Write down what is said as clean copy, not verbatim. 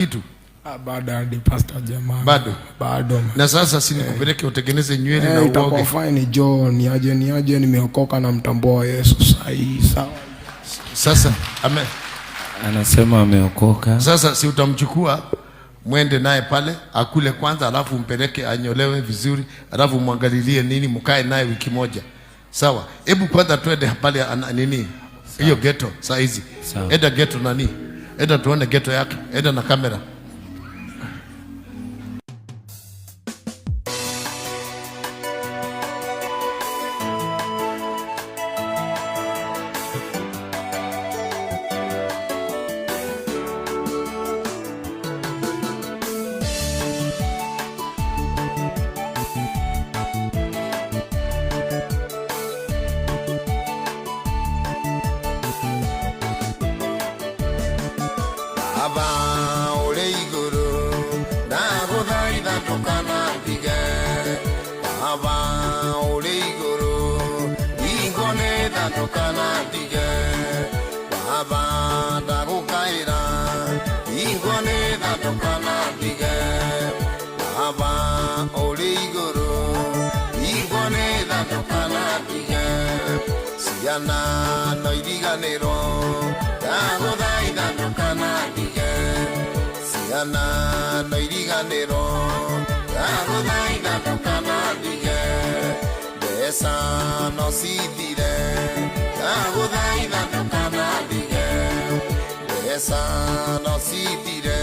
Kitu? Ah, bado hadi, pastor, jamaa. Bado? Bado, man. Na sasa si nikupeleke utengeneze nywele na Eh, itakuwa uoge? Fine jo, niaje, nimeokoka na mtambua Yesu sahii, sawa. Sasa ame, Anasema ameokoka. Sasa si utamchukua mwende naye pale akule kwanza, alafu umpeleke anyolewe vizuri, alafu mwangalilie nini, mkae naye wiki moja, sawa? Hebu kwanza twende pale nini hiyo ghetto saa hizi. Sawa. Enda ghetto nani, enda tuone ghetto yake, enda na kamera. Baba ũrĩ igũrũ, ndagũthaitha ndũkanandige. Baba ũrĩ igũrũ, hingo nĩ tha, ndũkanandige. Baba, ndagũkaĩra, hingo nĩ tha, ndũkanandige. Baba ũrĩ igũrũ, hingo nĩ tha, ndũkanandige. Ciana no iriganĩrwo, ndagũthaitha ndũkanandige. Ciana no iriganĩrwo, ndagũthaitha ndũkanandige. Mbeca no cithire, ndagũthaitha ndũkanandige. Mbeca no cithire.